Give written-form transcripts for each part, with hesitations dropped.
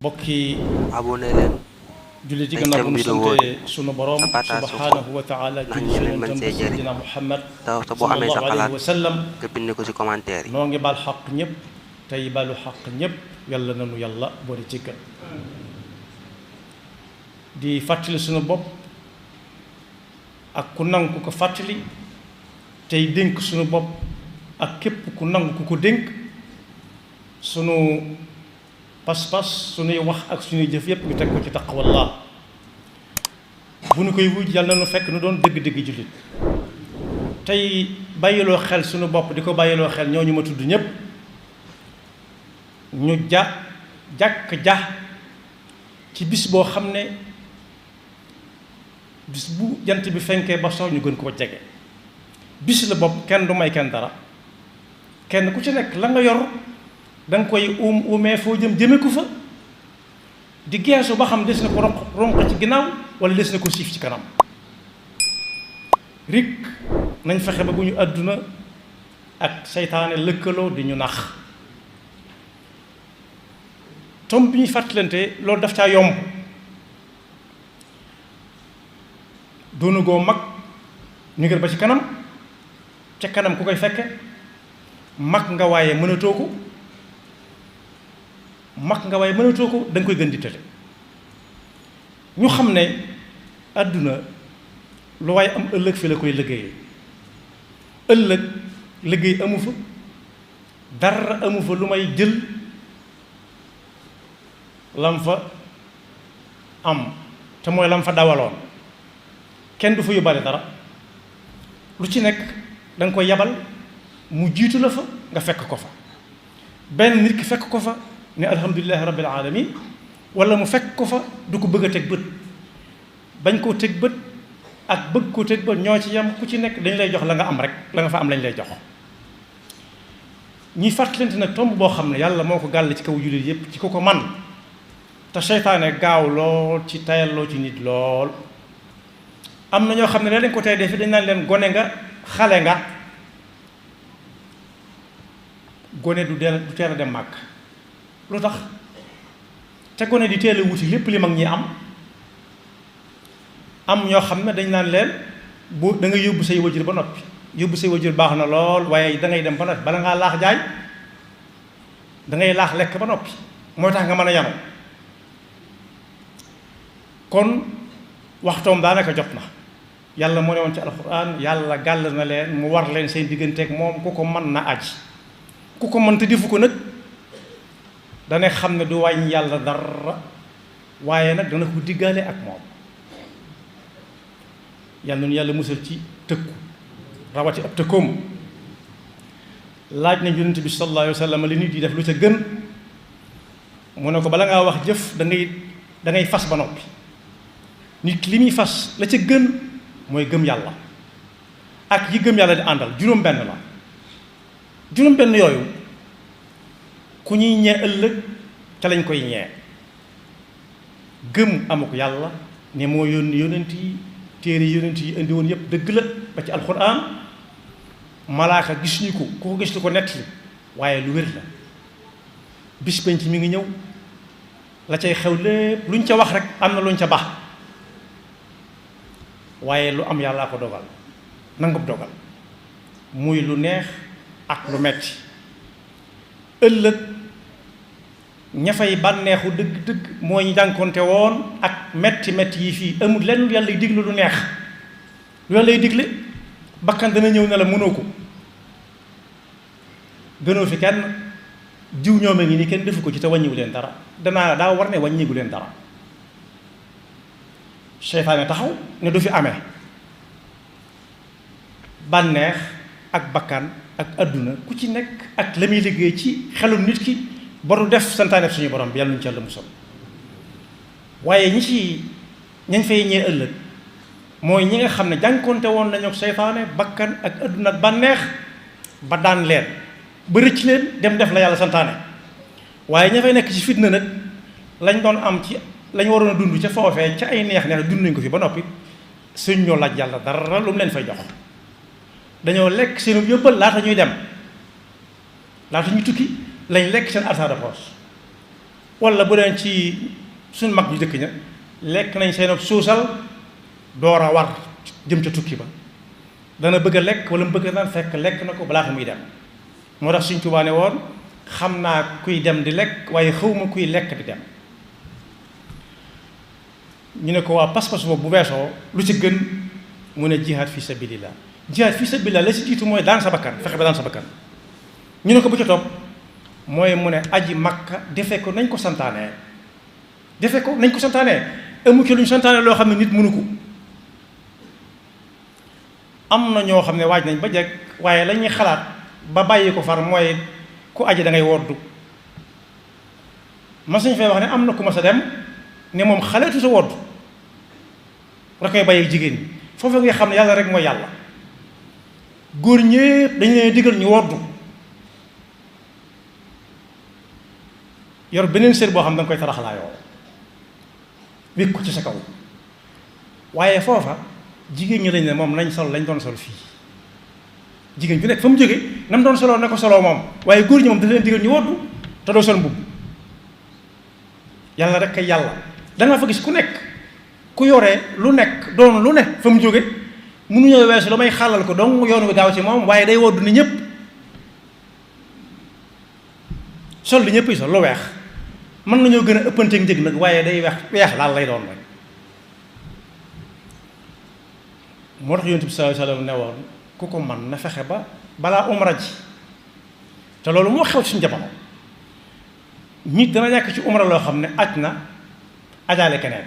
bokki abonné leen julli ci gannaaw bu ñu sante sunu borom subhanahu wa ta'ala ci sayyidina Muhammad te boo amee sa xalaat wa sallam nga bind ko ci commentaire yi. noo ngi baal xaq ñëpp tey baalu xaq ñëpp yàlla nanu yàlla boole ci gën di fàttali sunu bopp ak ku nangu ko fàttali tey dénk sunu bopp ak képp ku nangu ku ko dénk sunu pas-pas sunuy wax ak sunuy jëf yépp ñu teg ko ci taqwallah bu nu koy wuj yàlla na nu fekk nu doon dëgg-dëgg jullit tey bàyyiloo xel sunu bopp di ko bàyyiloo xel ñooñu ma tudd ñépp ñu jàkk ci bis boo xam ne bis bu jant bi fenkee ba soo ñu gën koo jege bis la bopp kenn du may kenn dara kenn ku ci nekk la nga yor danga koy umee foo jëme ko fa di geesu ba xam des na ko ronq ci ginnaaw wala des na ko siif ci kanam rik nañ fexe ba bu ñu àdduna ak seytaane lëkkaloo di ñu nax tom bi ñuy fàttalante loolu daf caa yomb doonu goo mag ñu ngir ba ci kanam ca kanam ku koy fekke mag nga waaye mënatoo ko da nga koy gën di tële ñu xam ne àdduna lu waaye am ëllëg fi la koy liggéeyee ëllëg liggéey amu fa dara amu fa lu may jël lam fa am te mooy lam fa dawaloon kenn du fa yóbbaale dara lu ci nekk da nga koy yabal mu jiitu la fa nga fekk ko fa benn nit ki fekk ko fa ne alhamdulilahi rabbil alamin wala mu fekk ko fa du ko bëgg a teg bët bañ koo teg bët ak bëgg koo teg bët ñoo ci yam ku ci nekk dañ lay jox la nga am rek la nga fa am lañ lay jox ñuy fàttalante nag tomb boo xam ne yàlla moo ko gàll ci kaw jullit yépp ci ku ko man te seytaane gaaw lool ci tayalloo ci nit lool am na ñoo xam ne dañ ko tey defi dañ naan leen gone nga xale nga gone du teel a dem màgg lu tax te gone di teel a wuti lépp li mag ñi am ñoo xam ne dañ naan leen bu da nga yóbbu say wajur ba noppi yóbbu say wajur baax na lool waaye da ngay dem ba noppi bala ngaa laax jaay da ngay laax lekk ba noppi mooy tax nga mën a yanu kon waxtoom daanaka jot na yàlla moo ne woon ci alxuraan yàlla gàll na leen mu war leen seen digganteeg moom ku ko mën na aj ku ko mën te defu ko nag dana xam ne du wàññi yàlla dara waaye nag dana ko diggaale ak moom yàlla noonu yàlla musal ci tëkku rawati ab tëkkoom laaj na yonent bi sallallahu alayhi wa sallam li nit yi def lu ca gën mu ne ko bala ngaa wax jëf da ngay fas ba noppi nit li muy fas la ca gën mooy gëm yàlla ak yi gëm yàlla di àndal juróom-benn la juróom-benn yooyu ku ñuy ñee ëllëg ca lañ koy ñee gëm amuk yàlla ne moo yónni yonent yi téere yonent yi indi woon yépp dëgg la ba ci alxuraan malaaka gis ñu ko ku ko gis lu ko nettali waaye lu wér la bis penc mi ngi ñëw la cay xew lépp luñ ca wax rek am na luñ ca baax waaye lu am yàllaa ko dogal nangub dogal muy lu neex ak lu metti ëllëg ña fay bànneexu dëgg-dëgg mooy ñu jànkonte woon ak metti yi fii amul lenn lu yàlla digle lu neex lu yàlla digle bakkan dana ñëw ne la mënoo ko gënoo fi kenn jiw ñoome ngi ni kenn defu ko ci te wàññiwu leen dara daa war ne wàññiwu leen dara seytaane taxaw ne du fi amee bànneex ak bakkan ak àdduna ku ci nekk ak la muy liggéey ci xelum nit ki baru def santaane suñu borom bi yàlla ñu ci yàlla musal waaye ñañ fay ñee ëllëg mooy ñi nga xam ne jànkonte woon nañu ak seytaane bakkan ak àdduna ak bànneex ba daan leen ba rëcc leen dem def la yàlla santaane waaye ña fay nekk ci fitna nag lañ doon am ci lañ waroon a dund ca foofee ca ay neex dund nañ ko fi ba noppi suñ ñoo laaj yàlla dara lu mu leen fay jox dañoo lekk seenu yóbbal laata ñuy dem laata ñuy tukki lañ lekk seen argent de poche wala bu deen ci suñ mag ñu dëkk ña lekk nañ seen suusal door a war jëm ca tukki ba dana bëgg a lekk wala mu bëgg a naan fekk lekk na ko balaa ko muy dem moo tax Sëñ Tuubaa ne woon xam naa kuy dem di lekk waaye xawma kuy lekk di dem. ñu ne ko waa pas-pas boobu bu weesoo lu ci gën mu ne jihaad fi sabilillah. jihaad fi sabilillah la ci jiitu mooy daan sa bakkan fexe ba daan sa bakkan ñu ne ko bu ca topp mooy mu ne aji Makka defe ko nañ ko santaanee defe ko nañ ko santaanee amu ci lu ñu santaane loo xam ne nit mënu ko. am na ñoo xam ne waaj nañ ba jekk waaye la ñuy xalaat ba bàyyi ko far mooy ku aji da ngay woddu mas nañ fay wax ne am na ku mas a dem ne moom xaleetu sa woddu rek koy bàyyi jigéen ñi foofu nga xam ne yàlla rek mooy yàlla góor ñépp dañu leen digal ñu woddu yor beneen sër boo xam ne danga koy taraxalaayoo wékk ko ci sa kaw waaye foofa jigéen ñi lañ ne moom nañ sol lañ doon sol fii jigéen ju nekk fa mu jóge na mu doon soloo na ko soloo moom waaye góor ñi moom dafa leen digal ñu woddu te doo sol mbubb yàlla rek kay yàlla danga fa gis ku nekk ku yore lu nekk doon lu ne fa mu jóge mënuñoo weesu la may xàllal ko donc yoon wi gaaw ci moom waaye day woddu ni ñëpp sol li ñëpp yi sol lu weex mën nañoo gën a ëppanteeg njëg nag waaye day weex laal lay doon rek moo tax Yonent bi sallallahu alayhi wa sallam ne woon ku ko man na fexe ba balaa umra ji te loolu moo xew ci suñu jamono nit dana ñàkk ci umra loo xam ne aj na ajaale keneen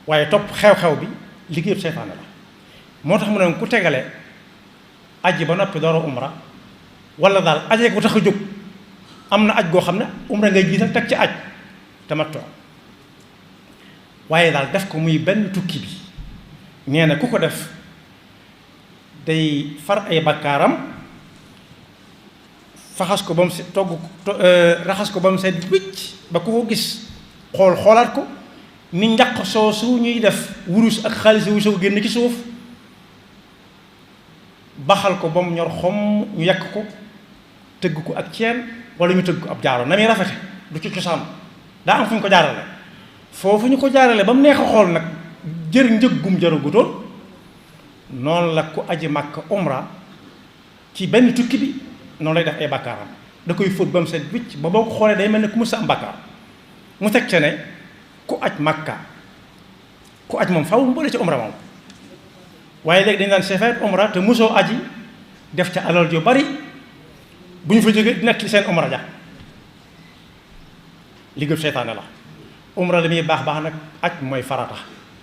waaye topp xew-xew bi liggéeyub seytaane la moo tax mu ne ku tegale aji ba noppi door a umra wala daal ajee ko tax a jóg am na aj goo xam ne umra ngay jiital teg ci aj tamattu waaye daal def ko muy benn tukki bi nee na ku ko def day far ay bakkaaram faxas ko ba mu set raxas ko ba mu set wicc ba ku ko gis xoolaat ko ni njaq soosu ñuy def wurus ak xaalis wu soo génn ci suuf baxal ko ba mu ñor xom ñu yàq ko tëgg ko ak ceen wala ñu tëgg ko ab jaaro na muy rafete du ci cosaan daa am fu ñu ko jaarale foofu ñu ko jaarale ba mu neex a xool nag jër njëggum jaragutoon noonu la ku aji Makka umra ci benn tukki bi noonu lay def ay bakkaaram da koy fóot ba mu set wicc ba boo ko xoolee day mel ne ku mu sa am bakkaar mu teg ca ne ku aj Makka ku aj moom faw mu boole ci umra moom waaye léegi dañ daan seefeet umra te mosoo aji def ca alal yu bari bu ñu fa jógee nekk li seen umra ja liggéey seytaane la umra li muy baax nag aj mooy farata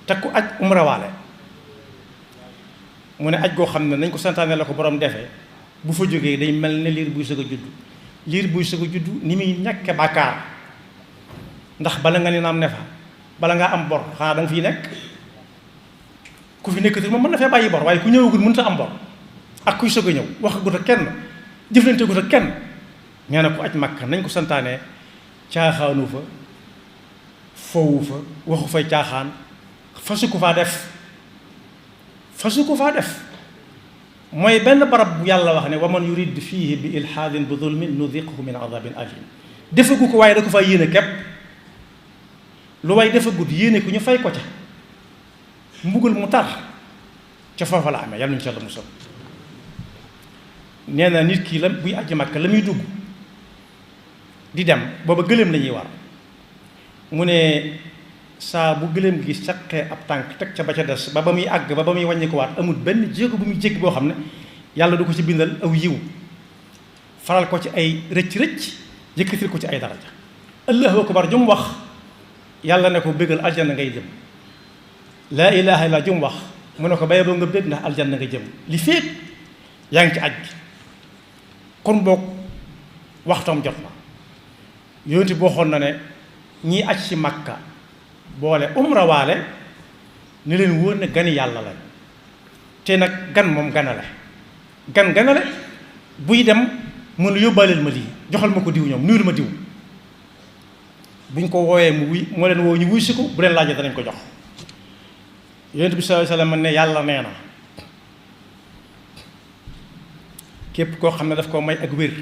te ku aj umra waale mu ne aj goo xam ne nañ ko santaane la ko borom defee bu fa jógee day mel ne liir buy sëgg a juddu liir buy sëgg a juddu ni muy nekke bàkkaar ndax bala nga ne naam ne fa bala ngaa am bor xanaa da nga fiy nekk ku fi nekkatul moom mën na fee bàyyi bor waaye ku ñëwagul mënut a am bor ak kuy sëgg a ñëw waxagut ak kenn jëflanteegut ak kenn nee na ku aj Makka nañ ko santaane caaxaanu fa fowu fa waxu fay caaxaan fasu ko faa def mooy benn barab bu yàlla wax ne wa man yurid fiihi bi ilhaadin bi zulmin nudiqhu min adabin alim defagu ko waaye da ko faa yéene képp lu waay defagut yéene ku ñu fay ko ca mbugal mu tar ca foofa la amee yàlla nañu ci Yàlla musal nee na nit ki la buy aji Makka la muy dugg di dem booba gëléem la ñuy war mu ne saa bu gëléem gi saqee ab tànk teg ca ba ca des ba muy àgg ba muy wàññi ko waat amul benn jéego bu muy jéggi boo xam ne yàlla du ko ci bindal aw yiw faral ko ci ay rëcc-rëcc yëkkatil ko ci ay daraja allahu akbar jum wax yàlla ne ko bégal aljanna ngay jëm laa ilaha illa jum wax mu ne ko baye boo nga bég ndax aljanna nga jëm li féet yaa ngi ci aj gi kon boog waxtoom jot na yonent boo xoon na ne ñii aj ci Makka boole umra waale ne leen wóor ne gani yàlla lañ te nag gan moom ganale buy dem mën a yóbbaaleel ma lii joxal ma ko diw ñoom nuyul ma diw buñ ko wooyee mu wuy moo leen woo ñu wuy si ko bu leen laajee danañ ko jox yonent bi sallallahu alayhi wasallam ne yàlla nee na képp koo xam ne daf ko may ak wér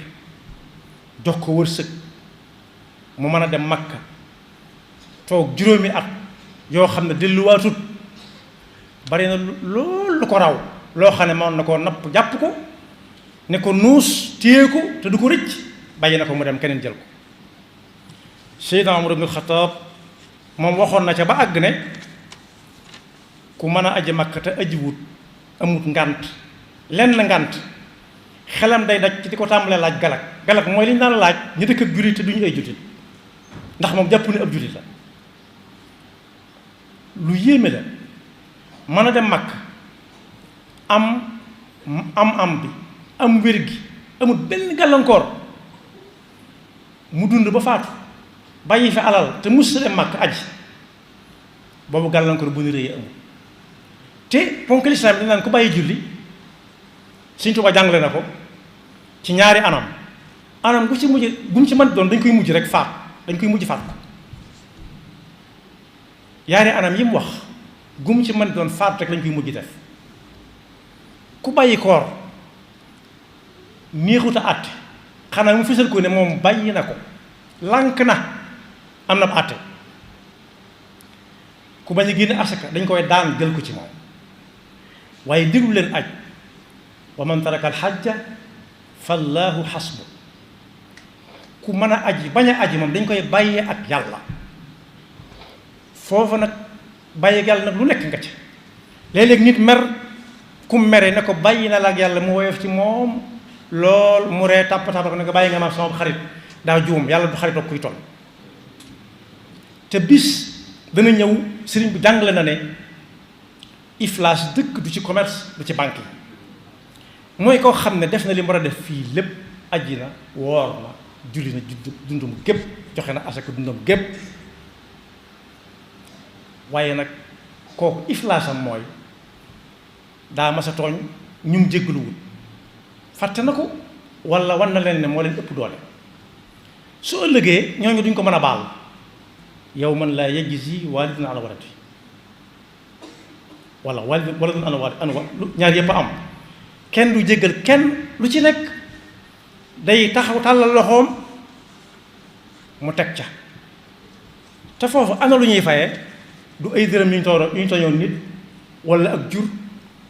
jox ko wërsëg mu mën a dem Makka toog juróomi at yoo xam ne delluwaatut bari na loolu lu ko raw loo xam ne mën na koo napp jàpp ko ne ko nuus téye ko te du ko rëcc bàyyi na ko mu dem keneen jël ko. Seydina Umar ibn Xattaab moom waxoon na ca ba àgg ne ku mën a aji Makka te ajiwut amut ngànt lenn ngànt xelam day daj ci di ko tàmbalee laaj galak mooy li ñu daan laaj ñu dëkk ak jullit te duñu ay jullit ndax moom jàpp ne ab jullit la. lu yéeme la mën a dem Makka am bi am wér gi amul benn gàllankoor mu dund ba faatu bàyyi fi alal te mus sa dem Makka aji boobu gàllankoor bu ñu rëyee amul te ponk lislaam dañ naan ko bàyyi julli Sëñ Tuubaa jàngale na ko ci ñaari anam gu ci mujj gum ci mën doon dañ koy mujj rek faat ko yaari anam yi mu wax gum ci mën doon faat rek lañ koy mujj def ku bàyyi koor neexut a àtte xanaa mu fësal ko ne moom bàyyi na ko lànk na am na àtte ku bañ a génne asaka dañ koy daan jël ko ci moom waaye déglu leen aj wa man taraka alxajja fallaahu xasbu ku mën a aji bañ a aji moom dañ koy bàyyee ak yàlla foofu nag bàyyi yàlla nag lu nekk nga ci léeg-léeg nit mer ku mere ne ko bàyyi na la ak yàlla mu woyof ci moom lool mu ree tàpp ko ne ko bàyyi nga ma sama xarit daa juum yàlla du xarit ak kuy toll te bis dana ñëw sëriñ bi jàngale na ne iflaas dëkk du ci commerce du ci banque yi mooy koo xam ne def na li mu war a def fii lépp aji na woor na julli na dundum gépp joxe na asaka dundum gépp waaye nag kooku iflaasam mooy daa mas a tooñ ñum jéggaluwul fàtte na ko wala wan na leen ne moo leen ëpp doole su ëllëgee ñooñu duñ ko mën a baal yow man laa yajzi waalidun ala waladi wala waladun ala ñaar yëpp a am kenn du jéggal kenn lu ci nekk day taxaw tàllal loxoom mu teg ca te foofu ana lu ñuy fayee du ay dërëm yu ñu tooñoon nit wala ak jur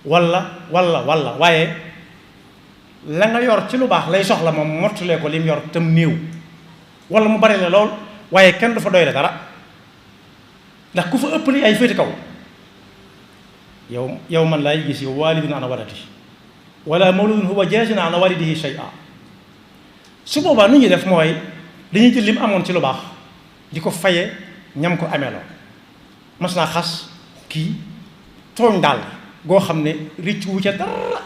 wala waaye la nga yor ci lu baax lay soxla moom mottalee ko li mu yor tam néew wala mu bari la lool waaye kenn du fa doy la dara ndax ku fa ëpp li ay féeti kaw yow man laay gis yow waalidun an waladihi wala mawludun huwa jaazin an walidihi shay'a su boobaa nu ñuy def mooy dañuy jël li mu amoon ci lu baax di ko faye ñam ko ameeloo mas naa xas kii tooñ daal goo xam ne rëcc wu ca dara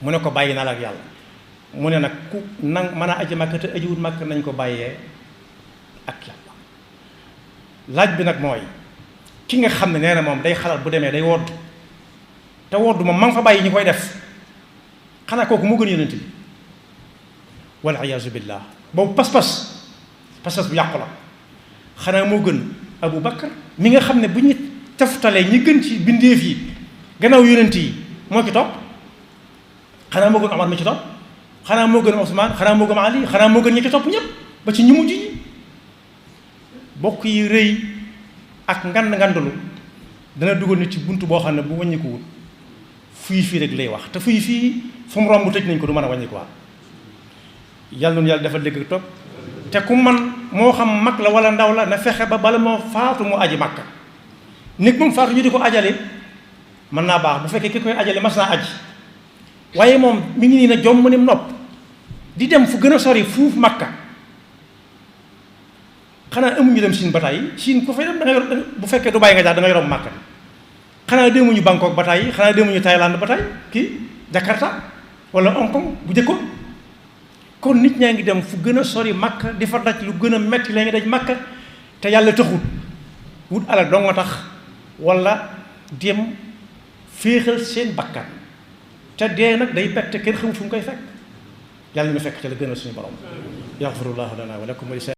mu ne ko bàyyi naa la ak yàlla mu ne nag ku nang mën a aji Makka te ajiwut Makka nañ ko bàyyee ak yàlla laaj bi nag mooy ki nga xam ne nee na moom day xalaat bu demee day wodd te wodd moom ma nga fa bàyyi ñi koy def xanaa kooku moo gën yonent bi wal iyaazu billah boobu pas-pas bu yàqu la xanaa moo gën Abu Bakar mi nga xam ne bu ñu taftalee ñi gën ci bindeef yi gannaaw yonent yi moo ci topp xanaa moo gën Omar mi ci topp xanaa moo gën Ousmane xanaa moo gën Ali xanaa moo gën ñi ci topp ñëpp ba ci ñu mujj ñi bokk yi rëy ak ngandulu dana dugal nit ci buntu boo xam ne bu wàññi ko wut fii rek lay wax te fii fu mu romb tëj nañ ko du mën a wàññi ko waat yàlla noonu yàlla dafa dégg ak topp te ku man moo xam mag la wala ndaw la na fexe ba bala moo faatu mu aji Makka nit moom faatu ñu di ko ajale mën naa baax bu fekkee ki koy ajale mas naa aji waaye moom mi ngi nii na jomm ni nopp di dem fu gën a sori fuuf Makka xanaa amuñu dem Chine ba tey Chine ku fay dem da nga yor bu fekkee du bàyyi nga jaar da nga yoroom Makka xanaa demuñu Bangkok ba tey xanaa demuñu Thaïlande ba tey kii Jakarta wala Hong Kong bu jëkkoon kon nit ñaa ngi dem fu gën a sori Makka di fa daj lu gën a metti la ngi daj Makka te yàlla taxut wut alal dong nga tax wala dem féexal seen bakkan te dee nag day bett kenn xamul fu mu koy fekk yàlla na fekk ca la gën a suñu borom yaxfirullahu lana wa lakum